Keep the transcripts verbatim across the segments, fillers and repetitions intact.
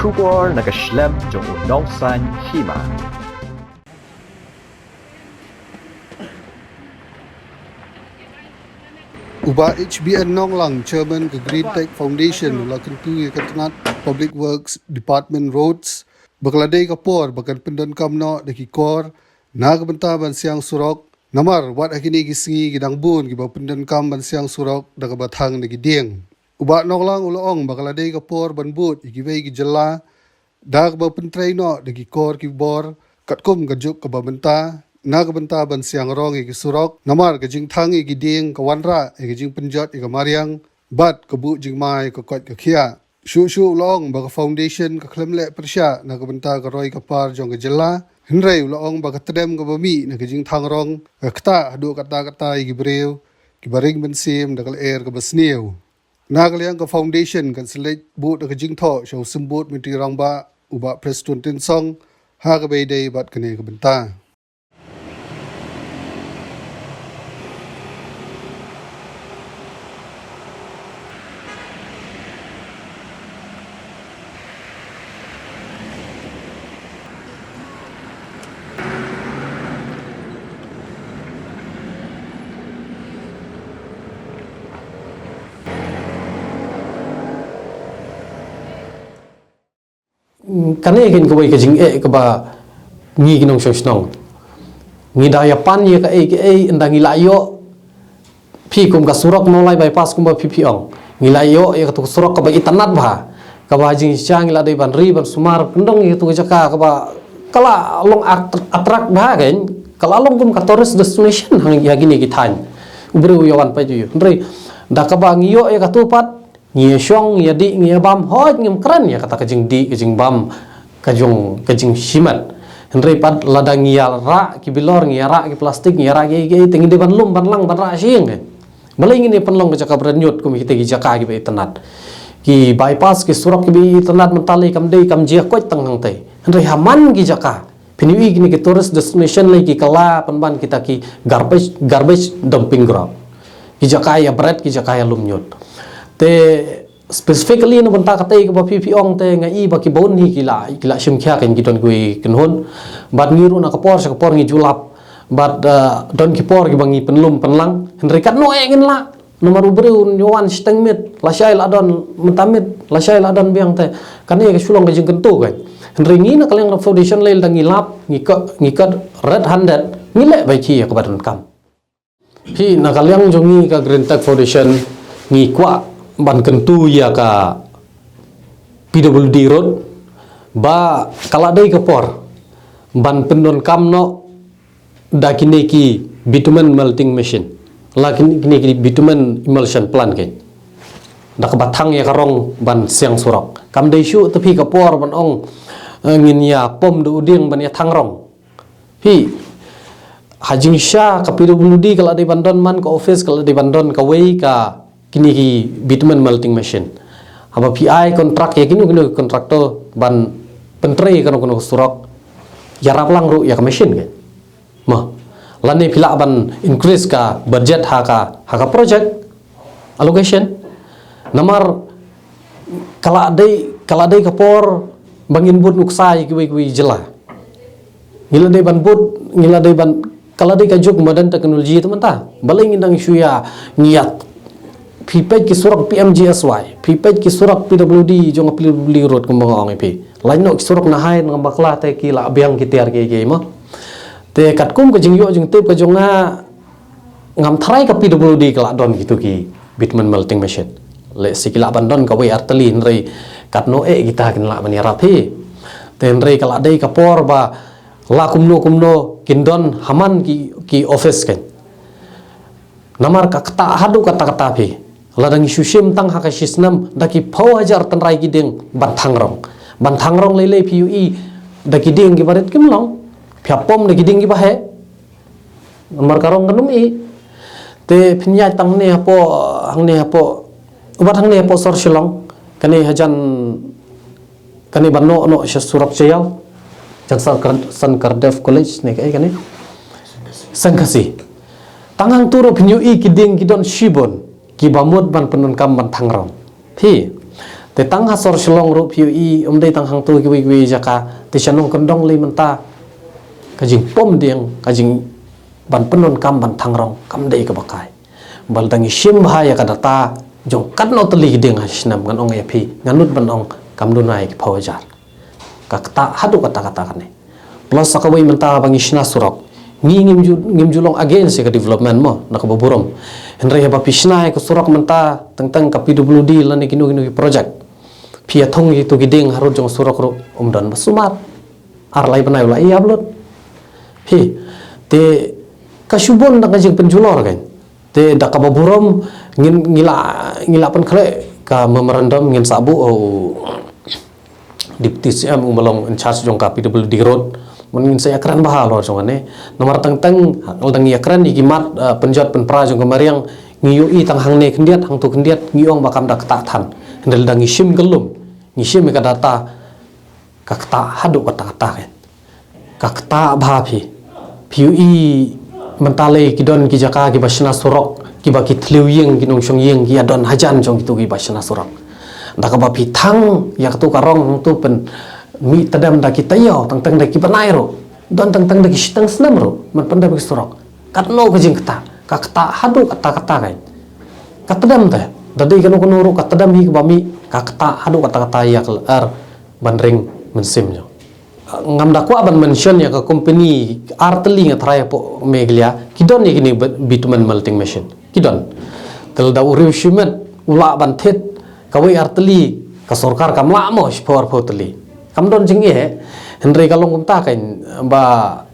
Khubor na ka shlem jong u nongsan hima. U Bah H B N Nonglang, Chairman ka Green Tech Foundation, u la kyntu ïa ka tnat Public Works Department Roads ba ka la dei ka por ba kan pyndonkam noh da ki kor na ka bynta ban siang surok. Namar wat ha kine ki sngi ki dang bun kiba pyndonkam ban siang surok da kaba thang da ki dieng. U Bah Nonglang u la ong ba ka la dei ka por ban bud ïa kiwei ki jylla da kaba pyntrei noh da ki kor ki bor katkum ka juk kaba mynta na ka bynta ban siang rong ïa ki surok, namar ka jingthang ïa ki dieng ka wanrah ïa ka jingpynjot ïa ka mariang bad ka buh jingma ïa ka koit ka khiah. Shuh shuh u la ong ba ka foundation ka khlem leh pyrshah na ka bynta ka roi ka par jong ka jylla, hynrei u la ong ba ka tdem kaba mih na ka jingthang rong ka ktah haduh katta katta ïa ki briew kiba ring mynsiem da ka lyer kaba sniew. Na ka liang ka foundation kan sa leit buh da ka jingthoh sha u Symbud Myntri Rangbah, u Bah Prestone Tynsong, ha kaba ïadei bad kane ka bynta. Kane kein kawei ka jingeh kaba ngi ki nongshong shnong ngi da ïa pan ïa kaei kaei ynda ngi la ïoh. Phi kum ka surok Mawlai bypass kumba phi phi ong, ngi la ïoh ïa katu ka surok kaba itynnad bha, kaba jingshisha ngi la dei ban ri ban sumar, pyndonkam ïa katu ka jaka kaba ka la long at- attract bha kein, ka la long kum ka tourist destination ha ngi ha kine ki thaiñ. U briew u ïa wan peit u ïoh. Hynrei da kaba ngi ïoh ïa katu pat, ngi ïa shong, ngi ïa dih, ngi ïa bam, hooid ngim kren ïa kata ka jingdih, ka jingbam, ka jong, ka jingshimet. Hynrei pat lada ngi ïa rah ki bilor, ngi ïa rah ki plastik, ngi ïa rah ki, ki, te ngi dei ban lum, ban lang, ban rah sha ïing. Balei ngin ïa pynlong ka jaka ba rynñiut kum kita ki jaka kiba itynnad. Ki bypass, ki surok kiba itynnad mynta lei kam dei, kam jia koit tang hangtei. Hynrei ha man ki jaka phin ïohi kine ki tourist destination lei ki kylla pynban kita ki garbage, garbage dumping ground. Ki jaka ïa bret, ki jaka ïa lum ñiut. Te specifically na bynta katei kaba phi phi ong te nga i ba ki bun hi ki la, ki la shim khia kein, ki don kiwei ki kynhun. Bad ngi ruh na ka por sha ka por ngi ju lap. Bad, eh, don ki por kiba ngi pynlum pynlang. Hynrei katno eh ngin lah. Namar u briew un ïa wan shiteng miet, lashai la don mynta miet, lashai la don biang te. Kane ka shu long ka jingkyntu kein. Hynrei ngi na ka liang ka foundation lei lada ngi lap, ngi kot, ngi kot red handed, ngi leh bai ki ïa kaba donkam. Phi, na ka liang jong ngi ka Green Tech Foundation ngi kwah ban kyntu ïa ka P W D road ba ka la dei ka por ban pyndonkam noh da kine ki bitumen melting machine, la kine, kine ki bitumen emulsion plant kein. Da kaba thang ïa ka rong ban siang surok. Kam dei shuh te phi ka por ban ong, eh, ngin ïa pom da u dieng ban ïa thang rong. Phi, ha jingshisha ka P W D ka la dei ban don man ka office, ka la dei ban don kawei ka kine ki bitumen melting machine. Haba phi ai contract ïa kino kino ki contractor ban pyntrei kano kano ka surok, ïarap lang ruh ïa ka machine kein. Mo. Lane phi lah ban increase ka budget ha ka, ha ka project allocation. Namar ka la dei, ka la dei ka por ba ngin bud nuksa ïa kiwei kiwei jylla. Ngi la dei ban bud, ngi la dei ban, ka la dei ka juk modern technology te mynta. Balei ngin dang shu ïa ngiat. Phi peit ki surok P M G S Y, phi peit ki surok P W D, jong P W D road kumba nga ong ïa phi. Lait noh ki surok Nahai, Nongbakla te ki la biang ki tiar kiei kiei mo. Te katkum ka jingïoh jingtip ka jong nga, ngam tharai ka P W D ka la don kitu ki bitumen melting machine. Lehse ki lah ban don kawei artylli, hynrei katno eh kita kin lah ban ïarap hi. Te hynrei ka la dei ka por ba la kumno kumno kin don ha man ki, ki office kein. Namar ka ktah haduh katta katta phi. Lada ngi shu shim tang ha ka shi snem da ki phew hajar tynrai ki dieng ban thang rong. Ban thang rong lei lei phi ïohi da ki dieng kiba rit kim long. Phi ïa pom da ki dieng kiba heh. Namar ka rong kan ym ih. Te phin ïaid tang hangne hapoh, hangne hapoh, u bat hangne hapoh sor Shillong. Kane hajan, kane ban noh noh sha surok Jaïaw. Jan Sankar, Sankardev College ne kaei kane. Sengkhasi. Tang hangtu ruh phin ïohi ki dieng ki don shibun kiba mut ban pyndonkam ban thang rong. Phi. Te tang ha sor Shillong ruh phi ïohi, ym dei tang hangto kiwei kiwei jaka, te sha nongkyndong lei mynta ka jingpom dieng, ka jing ban pyndonkam ban thang rong kam dei kaba kai. Ba lada ngi shim bha ïa ka data jong katno tylli ki dieng ha snem, ngan ong ïa phi, ngan nud ban ong kam duna ïa ki phew hajar. Ka ktah haduh katta katta kane. Plus sa kawei mynta ba ngi shna surok, ngi ngim ju, ngim ju long against ïa ka development mo, na kaba burom. Hynrei haba phi shna ïa ka surok mynta, teng teng ka P W D lane kino kino ki project, phi ïa thung ïa kito ki dieng harud jong surok ruh, ym don ba sumar. Ar lai bnai u la ïap lut. Phi, te ka shu bun da ka jingpynjulor kan. Te da kaba burom, ngin, ngi la, ngi la pynkhreh ka memorandum, ngin sa buh, oh, Deputy C M u ba long in charge jong ka P W D road. Mon ngin sa ïakren bha halor jong kane. Namar teng teng lada ngi ïakren ïa ki mat, eh, pynjot pynpra jong ka mariang, ngi ïohi tang hangne khyndiat, hangto khyndiat, ngi ong ba kam da ktah than. Hynrei lada ngi shim kyllum, ngi shim ïa ka data, ka ktah haduh katta katta kan. Ka ktah bha phi. Phi ïohi mynta lei ki don ki jaka kiba shna surok, kiba ki thliew ïing, ki nongshong ïing, ki ïa don hajan jong kito kiba shna surok. Da kaba phi thang ïa kato ka rong hangto pynmih tdem da ki taïew, teng teng da ki bnai ruh. Don teng teng da ki shiteng snem ruh, ban pyndep ki surok. Katno ka jingktah, ka ktah haduh katta katta kan. Ka tdem te, da dei kano kano ruh ka tdem hi kaba mih, ka ktah haduh katta katta ïa ka lyer ban ring mynsiem jong. Ngam da kwah ban mention ïa ka company ar tylli nga tharai hapoh Meghalaya, ki don ïa kine bitumen melting machine. Ki don. Te lada u riew shimet u lah ban thied kawei ar tylli, ka sorkar kam lah mo shiphew arphew tylli. Kam don jingeh, hynrei ka long kumta kan ba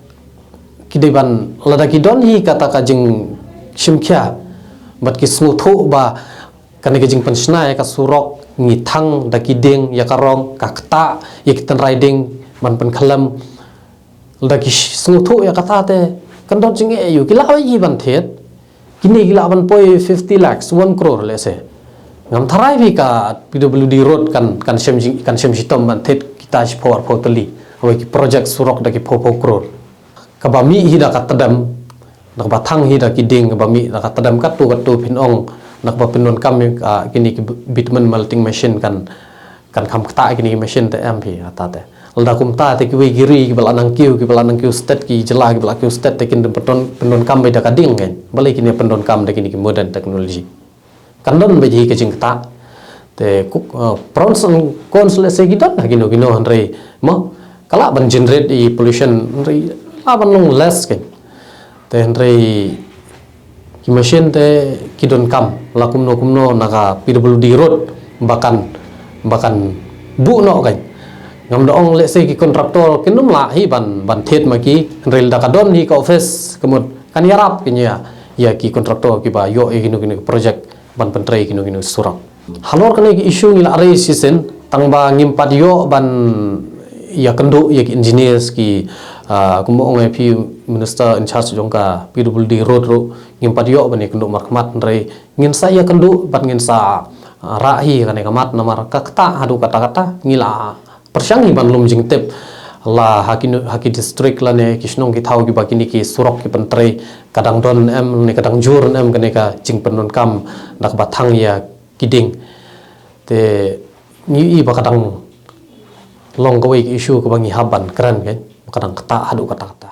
ki dei ban, lada ki don hi kata ka jingshim khia bad ki sngewthuh ba kane ka jingpynshna ïa ka surok, ngi thang da ki dieng ïa ka rong, ka ktah ïa ki tynrai dieng ban pynkhlem. Lada ki sh-, sngewthuh ïa kata te kan don jingeh ïa u, ki lah wei hi ban thied. Kine ki lah ban poi fifty lakhs, one crore let's say. Ngam tharai phi ka P W D road kan, kan shem jing, kan shem shitom ban thied kita shiphew arphew tylli. Hawei ki project surok da ki phew phew crore. Kaba mih hi da ka tdem, na kaba thang hi da ki dieng, kaba mih da ka tdem katto katto phin ong, na kaba pyndonkam, ah, kine ki bitumen melting machine kan, kan kham ktah kine ki machine te em phi, kata te. Lada kumta te kiwei ki ri kiba la nang kiew, kiba la nang kiew stet, ki jylla kiba la kiew stet te kin pyndon, pyndonkam beit da ka dieng kan. Balei kine pyndonkam da kine ki modern technology. Kan don beit hi ka jingktah. Te ku, eh, pros and cons lehse ki don ha kino kino, hynrei mo, ka lah ban generate i pollution, hynrei lah ban long less kan. Te hynrei ki machine te ki donkam la kumno kumno na ka P W D road ba kan, ba kan buh noh kan. Ngam da ong lehse ki contractor kin ym lah hi ban, ban thied ma ki, hynrei lada ka don hi ka office ka mut kan ïarap kin ïa, ïa ki contractor kiba ïoh ïa kino kino ki project ban pyntrei kino kino surok. Halor kane ki issue ngi la raise shisien, tang ba ngim pat ïoh ban ïakynduh ïa ki engineers ki, ah, kumba ong ïa phi, Minister in charge jong ka P W D road ruh, ngim pat ïoh ban ïakynduh markhmat, hynrei ngin sa ïakynduh bad ngin sa, ah, rah hi kane ka mat, namar ka ktah haduh katta katta, ngi la pyrshang hi ban lum jingtip la ha ki, ha ki district lane ki shnong ki thaw kiba kine ki surok ki pyntrei, ka dang don em ne ka dang jur em kane ka jingpyndonkam da kaba thang ïa ki dieng. Te ngi i ba ka dang long kawei ka issue kaba ngi hap ban kren kan, ba ka dang ktah haduh katta katta.